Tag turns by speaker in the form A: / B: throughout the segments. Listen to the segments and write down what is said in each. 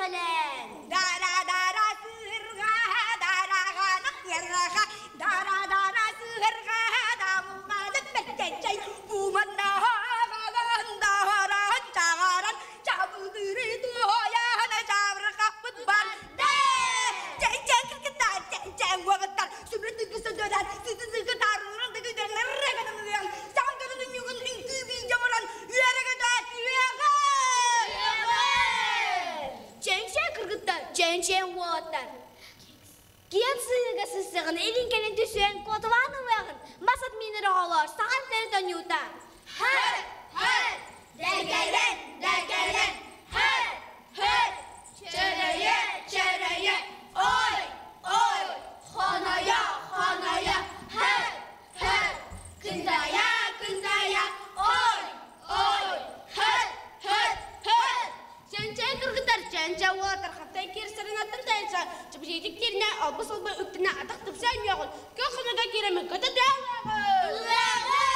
A: көҕүлээн.
B: Дара-дара сыһырҕа, дараҕанах ыарҕаҕа, дара-дара сыһырҕа, дамылҕанах бэркэччэй, буманнаһаҕалан даһаран чаҕаран, чабылдыры туойан чабырҕаппыт бар. Чэҥ-чэҥ кыргыттар, чэҥ-чэҥ уолаттар, сүбүрүтүгү сөдөрөр, сытытыгы таарылырын дыгыдырнар саҥгырын үнньүгүн үҥкүү биидьэ баран үөрэ-көтө түһүөҕэ!
A: Чэҥ-чэҥ кыргыттар, чэҥ-чэҥ уолаттар. Киэн сыыга сыссаҕын, илин кэлин түсүөн, куоталаан ылыаҕын, мас ат миинэр оҕолоор, саҥан төрүт онньуута.
C: Хэ, хэ, дэгэрэн, дэгэрэн, хэ, хэ, чөрөйө, чөрөйө, ой, ой, хонойо, хонойо, хэ, хэ, кындайа, кындайа, ой, ой, хэ, хэ, хэ.
A: Чэнчэй кыргыттар, чэнчэ уолаттар хаптай киирсэрин аттан тайынса, чэпчэкитик кииринэ, албыс-албай үктэнэ атах тупса өнньүөҕүн, көх хонуга киирэмин көтө
C: Ылыаҕын!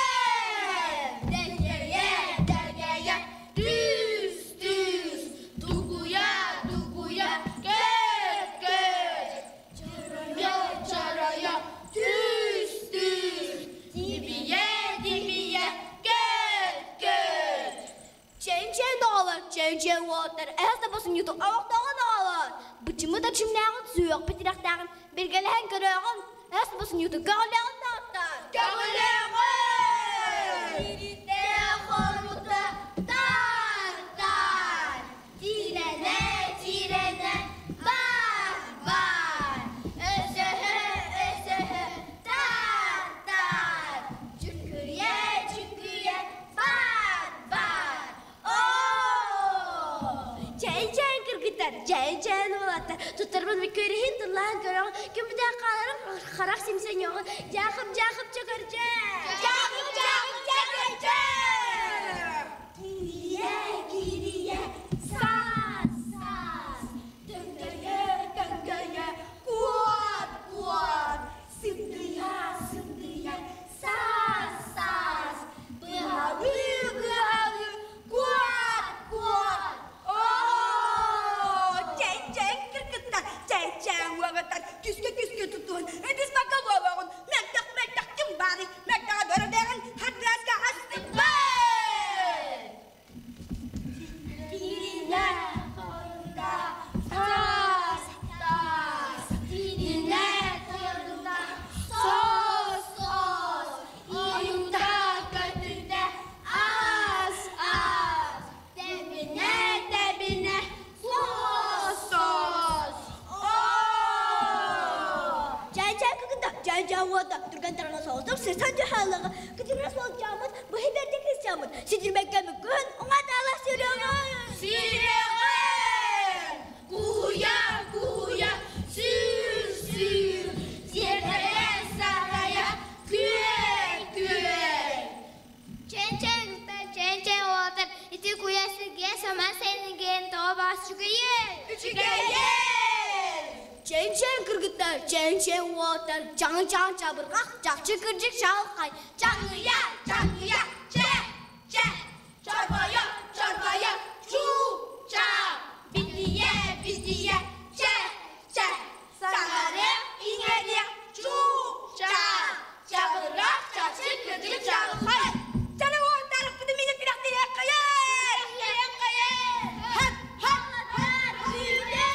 C: Дэгэйэ, дэгэйэ, түс, түс, дугуйа, дугуйа, көт, көт, чоройо, чоройо, түс, түс, тибийэ, тибийэ, көт, көт.
A: Чэҥ-чэҥ оҕолор, чэҥ-чэҥ уолаттар, эһэ сабыс ньуту олохтооҕун оҕолор. Бычымы да чимнээҕин, сүһүөхпүт тирэхтээҕин билгэлэһэн көрөөҕүн, эһэ сабыс ньуту көҕүлээҕин даҕаттар.
C: Көҕүлээҕин! Киритэ хорута тар-тар, тирэнэ тирэнэ бар-бар, өсөһө өсөһө тар-тар, чүҥкүйэ чүҥкүйэ Бар, бар!
A: Оо! Чээн-чээн кыргыттар, чээн-чээн уолаттар, туттарбын көрүһүн тыллаан көрөҕүн, күммүтээх хааларын харах симсэньоҕун, дьаахып-дьаахып чөкөрдьөө!
C: Дьаахып-дьаахып чөкөрдьөө!
B: Кирийэ, кирийэ, саас, саас, төҥкөйө, төҥкөйө, куот, куот, сындыйа, сындыйа, Саас, саас, быһалыы, быһалыы, куот, куот. Оо, чэҥ-чэҥ кыргыттар, чэҥ-чэҥ уолаттар, күскэ-күскэ тутуһун, эдис бакка буолуоҕун, мөлтөх-мөлтөх ким баарый, мөлтөҕө бөрөдөҕүн, хардыаска астыкпын!
C: Тиринэ хорута таас таас, тиринэ хорута сос сос, ойута көтүтэ аас аас, тэбинэ тэбинэ сос сос.
A: Чай-чай кыгыта, чай-чай уота, түргэн тараҥа соҕотох сырсан дьаһалыгы, кытырас уолчааммыт, быһы бэрди кырсаммыт, ситирбэккэ мүккүһүн, уҥа таала сүрүөҕүн!
C: Сүрүөҕүн! Куйа, куйа, сүүр, сүүр, сиэрдэрэ сарайа, күөл, күөл!
D: Чэн-чэн, чэн-чэн уолаттар, ити куйа сиргэ сама сэнигин тоҕо баас үчүгэйин!
C: Үчүгэйин!
A: Чэн-чэн кыргыттар, чэн-чэн уолаттар, чаҥы-чаҥ чабырҕах, чахчы кырдьык чаҕылхай,
C: Чаҥыйа, чаҥыйа, чэ, чэ, чорбойо, чорбойо, чуу, ча, битийэ, битийэ, чэ, чэ, саҥарыах, иҥэриэх, чуу, ча, чабырҕах, чахчы кырдьык чаҕылхай.
B: Чаны уонтарыппыты мини күрэхтэһиэххэйэ! Хап, хап, хап, сүүрдэ!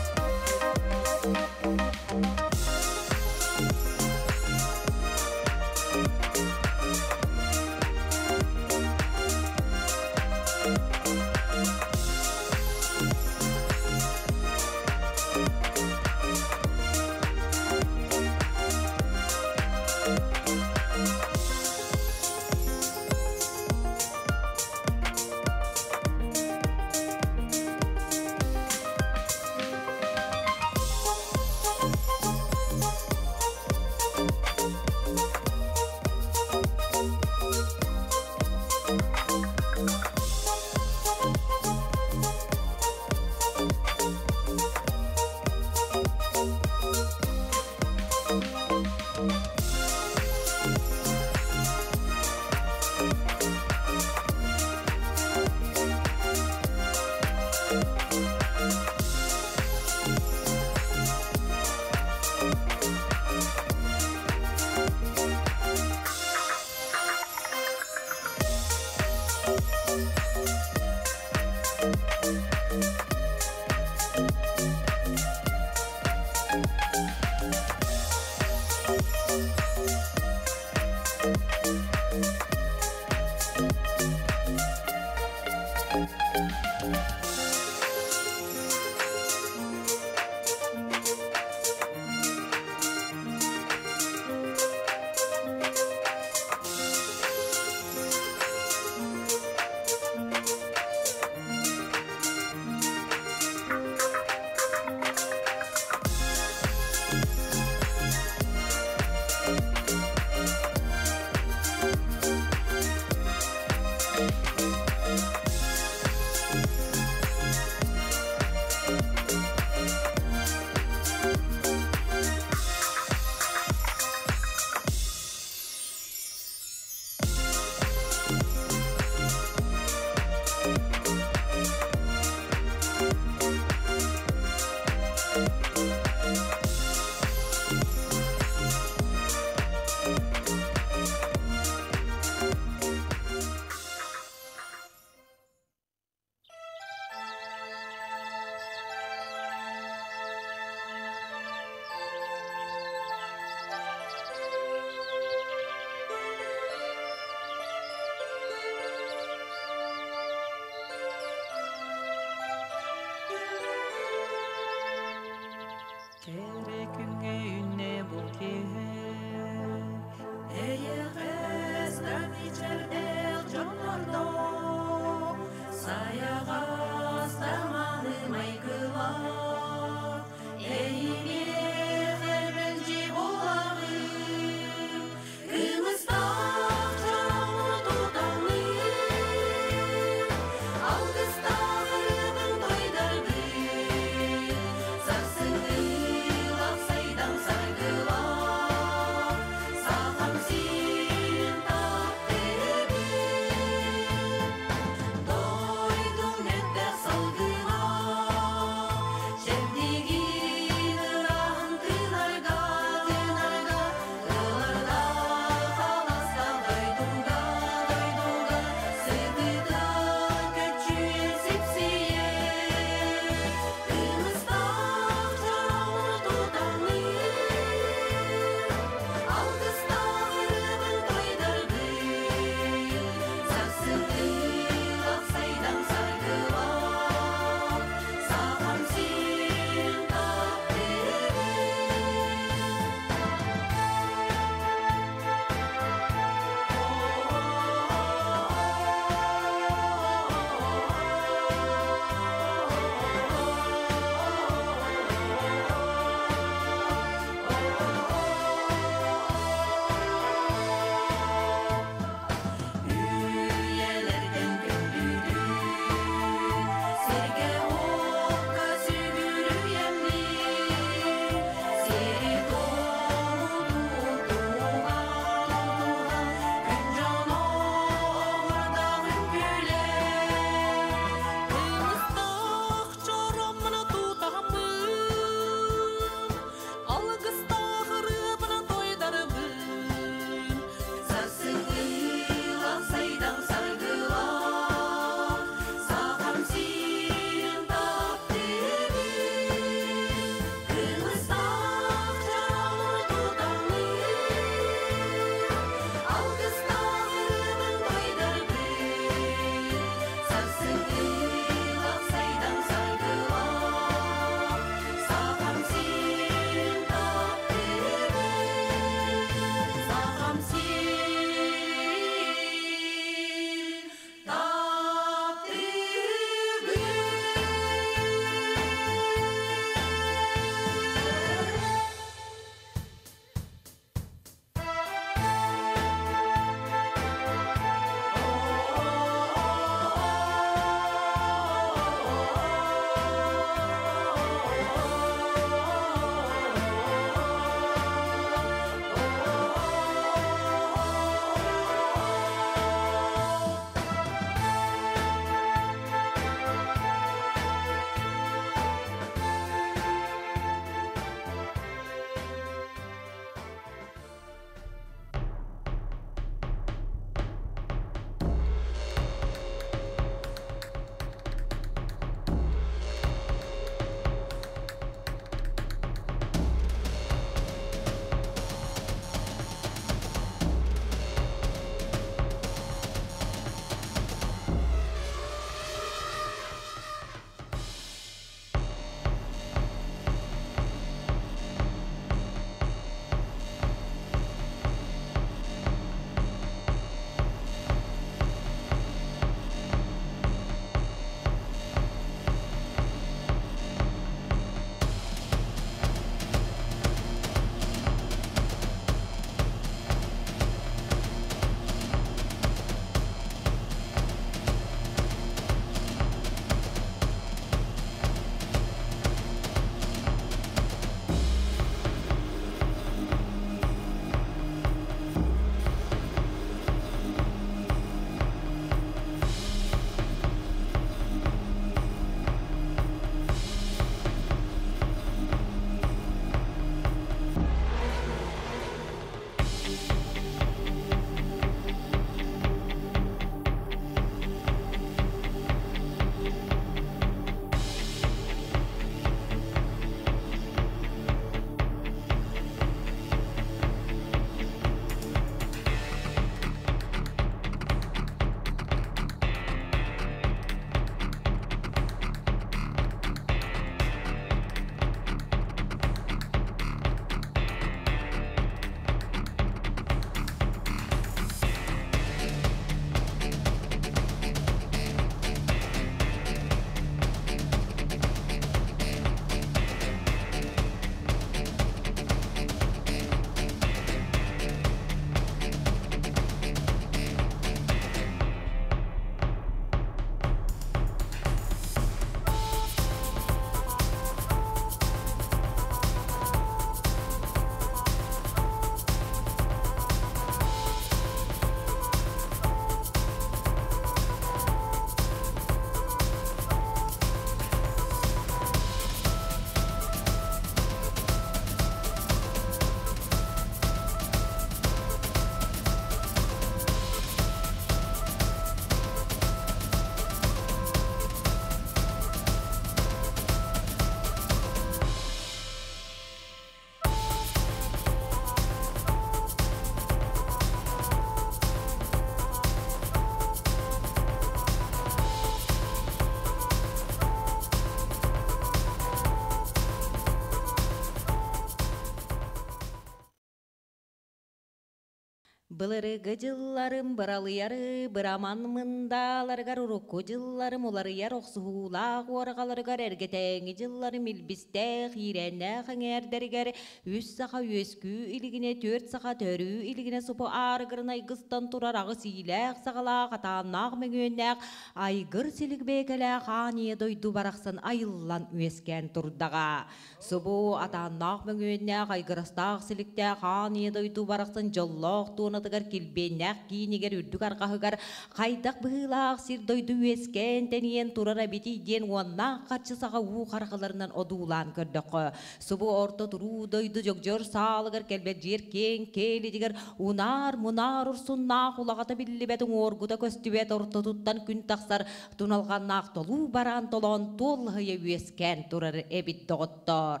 E: Былыргы дьылларым быралыйары быраман мындааларыгар урукку дьылларым уларыйар охсуһуулаах уорҕаларыгар эргэтээҥи дьылларым илбистээх иирээннээх эҥээрдэригэр үс саха үөскүү илигинэ түөрт саха төрүү илигинэ субу аарыгырын айгыстан турар аҕыс иилээх саҕалаах атааннаах мөҥүөннээх айгыр силик бэйэкэлээх аан ийэ дойду барахсан айыллан үөскээн турдаҕа. Субу атааннаах мөҥүөннээх, айгырастаах силиктээх аан ийэ дойду барахсан дьоллоох туонатыгар килбиэннээх киинигэр үрдүк арҕаһыгар хайдах быһыылаах сир дойду үөскээн тэнийэн турар эбитий диэн уоннаах харчы саҕа уу харахыларынан одуулаан көрдөххө, субу орто туруу дойду дьогдьор саалыгар кэлбэт дьиэр киэҥ кээлитигэр унаар-мунаар урсуннаах улаҕата биллибэт уҥуоргута көстүбэт ортотуттан күн тахсар туналҕаннаах толуу бараан толоон туоллаһыйа үөскээн турар эбит доҕоттоор.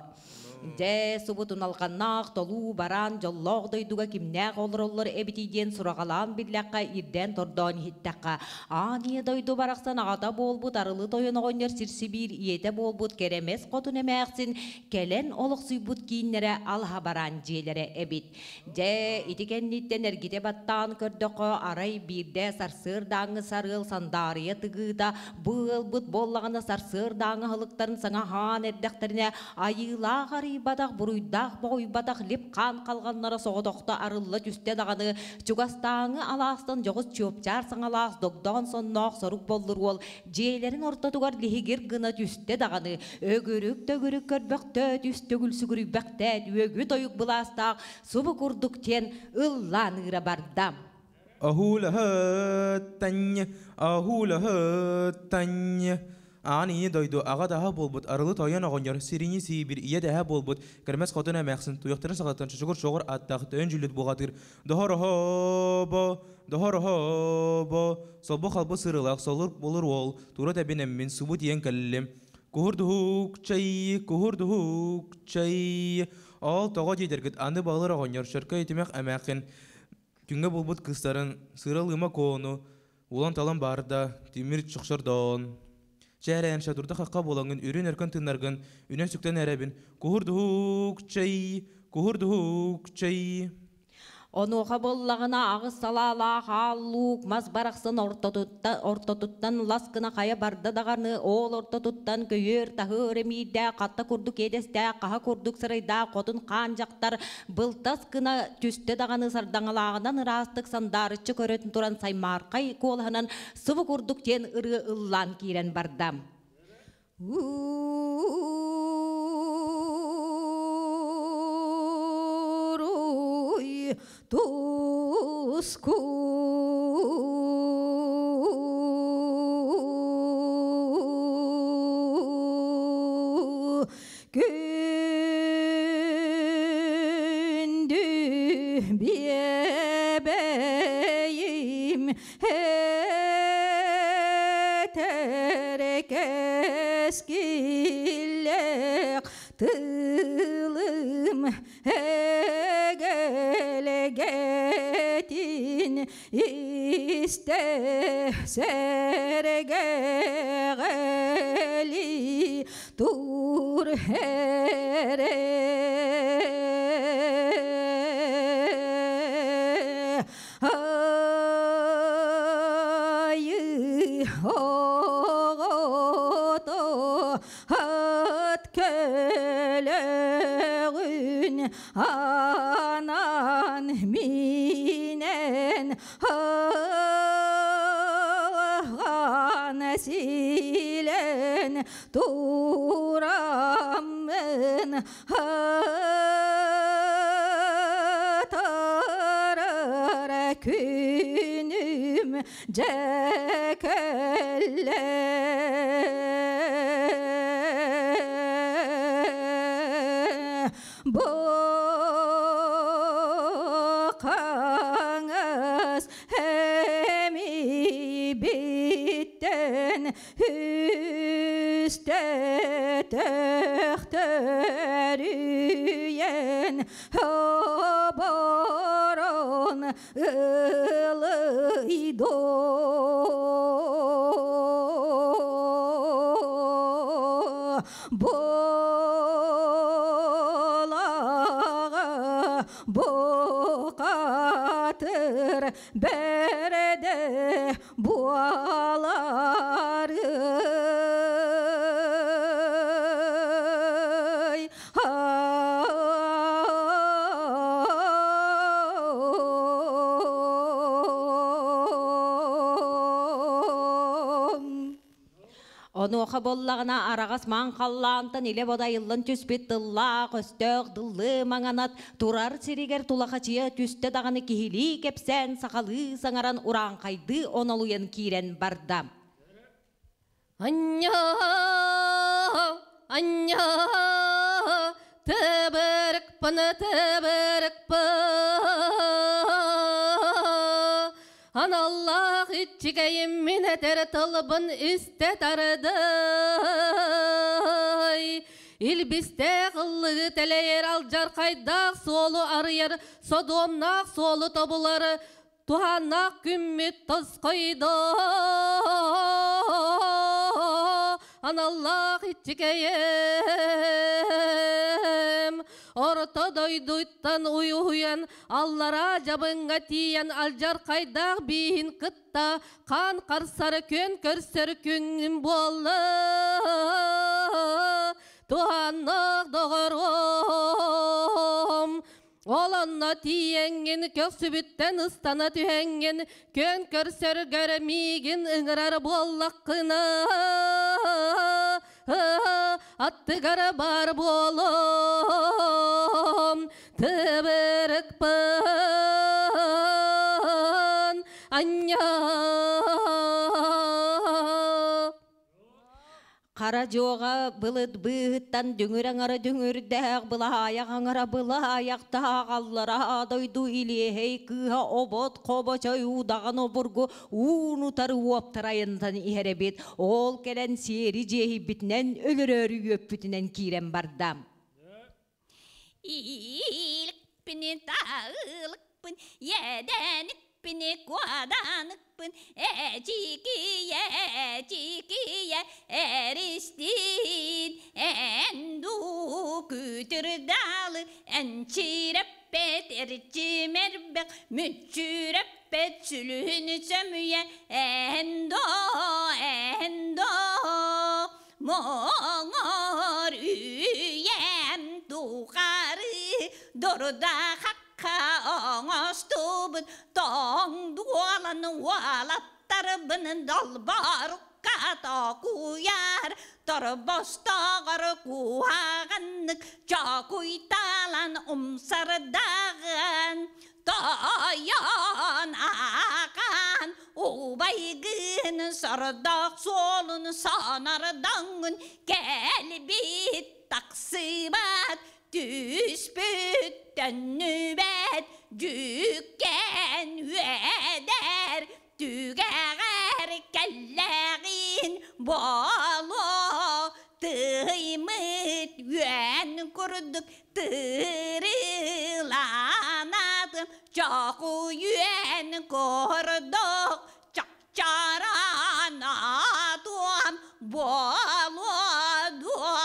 E: Дьэ, субу туналҕаннаах толуу бараан дьоллоох дойдуга кимнээх олороллор эбитий диэн сураҕалаан биллэххэ, ирдээн тордоон иһиттэххэ, аан ийэ дойду барахсан аҕата буолбут арылы тойон оҕонньор сир-сибиир ийэтэ буолбут кэрэмэс хотун эмээхсин кэлэн олохсуйбут кииннэрэ алаһа бараан дьиэлэрэ эбит. Дьэ, ити кэнниттэн эргитэ баттаан көрдөххө, арай биирдэ сарсыардааҥҥы сарыал сандаарыйа тыгыыта бу ыалбыт буоллаҕына сарсыардааҥҥы аһылыктарын саҥа аһаан эрдэхтэринэ айыылаах арыйбатах, буруйдаах боҕуйбатах лип-хаан халҕаннара соҕотохто арылла түстэ даҕаны чугастааҥы алаастан дьоҕус чуопчаар саҥалаах догдоон сонноох сорук боллур уол дьиэлэрин ортотугар лиһигир гына түстэ даҕаны өгүрүк-төгүрүк көрбөхтөөт үс төгүл сүгүрүйбэхтээт үөгү-тойук былаастаах субу курдук диэн ыллаан ыыра барда.
F: Аһуулаһыттаннь, аһуулаһыттаннь. Аан ийэ дойду аҕа даһа буолбут арылы тойон оҕонньор сирини сиибир ийэ дэһэ буолбут кэрмэс хотун эмээхсин туйахтарын саҕаттан чочугур чоҕур аттаах төөн дьүллүт буҕатыыр доһороһобо доһороһобо солбу халбы сырылаах солур болур уол тура тэбинэммин субу тиийэн кэллим куһурдуһук чай куһурдуһук чай ол тоҕо диэтэргит аны балыр оҕонньор чөркөй итимэх эмээххин күҥҥэ булбут кыыстарын сыралыма коону улан-талан баарда тимир чохчордоон чээрээн шатурда хахха буолаҥҥын үрүн өркөн тыыннаргын үнэн-сүктэн эрэбин куһурдуһук чай куһурдуһук чай
E: Онуоха буоллаҕына аҕыс салаалаах аал луук мас барахсан ортотуттан лас гына хайа барда даҕаны оол ортотуттан көйүөр таһыыр эмиийдээх хатта курдук иэдэстээх хаһа курдук сырайдаах хотун хаан дьахтар былтас гына түстэ даҕаны сардаҥалааҕынан ыраастык сандаарыччы көрөн туран саймаархай куолаһынан субу курдук диэн ырыа ыллаан киирэн барда.
B: Уруй туску Күндү биэбэйим этэр кэскиллээх тылым эгэлэгэтин истэ сэргэҕэли тур эрэ Айыы оҕото ат көлөҕүн анан минэн аҕан силэн тураммын Атарар күнүм дьэ кэллэ. Бу хаҥас эмийбиттэн үстэ төхтөрүйэн оборон ылыйдо Буолаҕа букатыр
E: Бәрәдә буалары. Онуоха буоллаҕына араҕас маҥ халлаантан илэ бодайыллан түспүт тыллаах өстөөх дыллыы маҥанат турар сиригэр тулахачыйа түстэ даҕаны киһилии кэпсээн сахалыы саҥаран урааҥхайдыы онолуйан киирэн барда.
G: Анньа, анньа, тыбырыкпын, тыбырыкпын, Аналлаах иччигэйим мин этэр тылбын истэ тардый. Илбистээх ыллыгы тэлэйэр алдьархайдаах суолу арыйар, содуомнаах суолу тобулар, туһааннаах күммүт тосхойдо. Аналлаах иччигэйим орто дойдуттан уйуһуйан аллараа дьабыҥҥа тиийэн алдьархайдаах бииһин кытта хаан харсары күөн көрсөр күҥүм буолла туһааннаах доҕорум ол онно тиийэҥҥин көхсүбүттэн ыстана түһэҥҥин күөн көрсөргөр миигин ыҥырар буоллаххына аттыгар бар буолуом тыбырыкпын анньа.
E: Хара дьуоҕа былыт быыһыттан дүҥүр аҥара дүҥүрдээх, былаайах аҥара былаайахтаах аллараа дойду илиэһэй кыыһа обот хобочой уудаҕан обургу уун-утары уоптарайынтан иһэр эбит. Ол кэлэн сиэри дьиэһийбитинэн өлөрөөрү үөппүтүнэн киирэн барда.
H: Ииликпин, таылыкпын, иэдэникпин, куоданыкпын, эчикийэ, эчикийэ, эристиин, эн дуу күтүрдаалы, энчирэппэт, эрчимэрбэх, мүччүрэппэт, сүлүһүн сөмүйэ, эн доо, эн доо, моҥор үйэм тухары дурда хакка оҥостубут тоҥ дуолан уолаттарбын долборукка токуйар торбостоҕор куһаҕаннык чокуйталан умсардаҕын тойон ахан убайгын сордох суолун сонордоҥун кэлбит тахсыбат түспүт төннүбэт дьүккэн үөдэр түгэҕэр кэллэҕин буолуо тыймыт үөн курдук тырыланатым чоку үөн курдук чакчаранатуам буолуо дуо.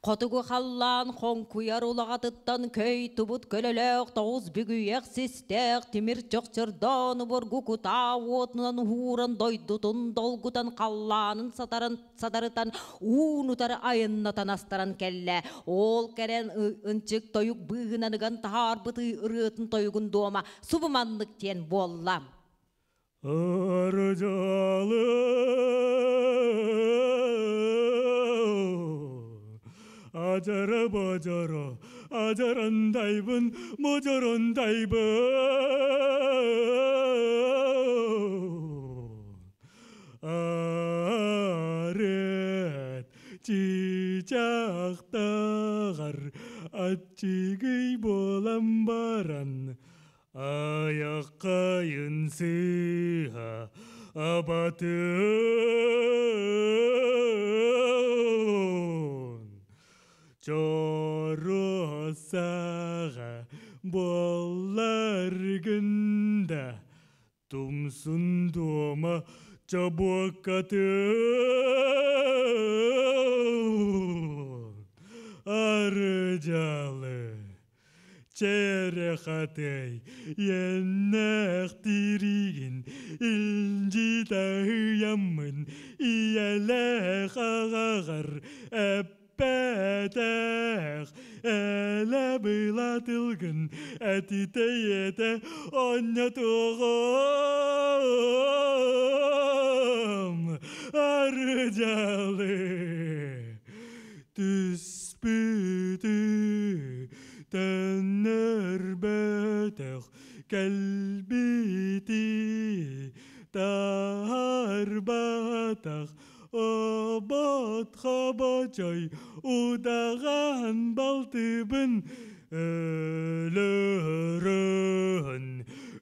E: Хотугу халлаан хоҥкуйар улаҕатыттан көй тубут көлөлөөх тоҕус бүгүйэх систээх тимир чохчордоон обургу кутаа уотунан уһууран дойдутун долгутан халлаанын сатаран сатарытан уун-утары айаннатан астаран кэллэ. Ол кэлэн ынчык тойук быыһынан ыган таһаарбыт ырыатын тойугун дуома субуманнык диэн буолла.
I: Арыдьалы ажара божоро ажарандайбын можорондайбын арет чичахтагар аччыгый буолан баран аяққайын сыһа абатын чоросаға болларгында тумсун дуома чобуоккатын арыдьалы. Черехатай, Еннехтиригин, Илжитаяммын, Иелехагар, Эппетех, Эле былатылгын, Этитейете, Оннятуғым, Арыжалы. Түспүтү төннөрбөтөх кэлбити тарбатах обот хабачай удаҕан балтыбын өлөрөн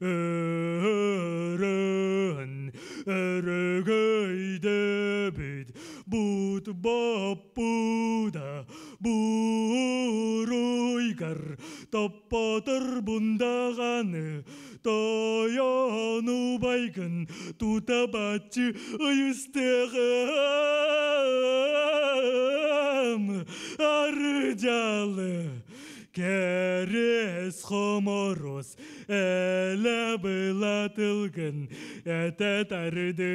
I: өрөн өрөгөйдөбүт бут боппуда буруйгар топпотор бундаганы тойону байгын тутабачы ыйыстыгым арыжалы Керес хоморос эле былатылгын эте тардый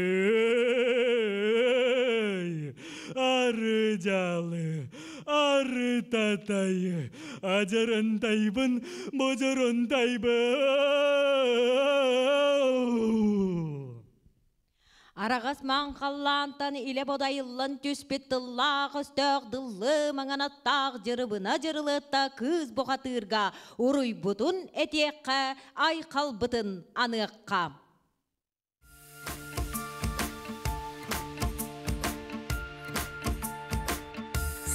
I: арыжалы арытатай ажарантайбын божоронтайбын.
E: Арағас маңқаллантан иле бодайыллан түспет тыллақ өстөк дыллы маңанаттақ жырыбына жырылытта кыз бұқатырға уруйбутун этиэкке айқалбытын аныаққа.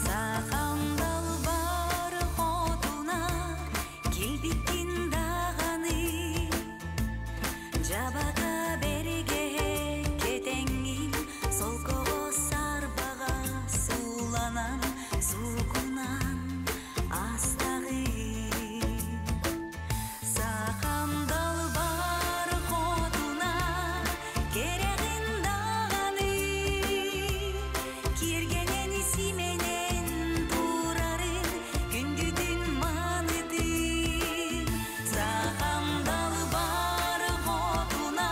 J: Сахамдал бар хотуна, килбиттин дағаны, жабака берге кетеңин, солкого сарбага суланан, сукунан астагы. Сахамдал бар хотуна, керегин дағаны, киргенен сименен турарын, күндүтүн манытын. Сахамдал бар хотуна,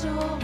K: Чоҕур.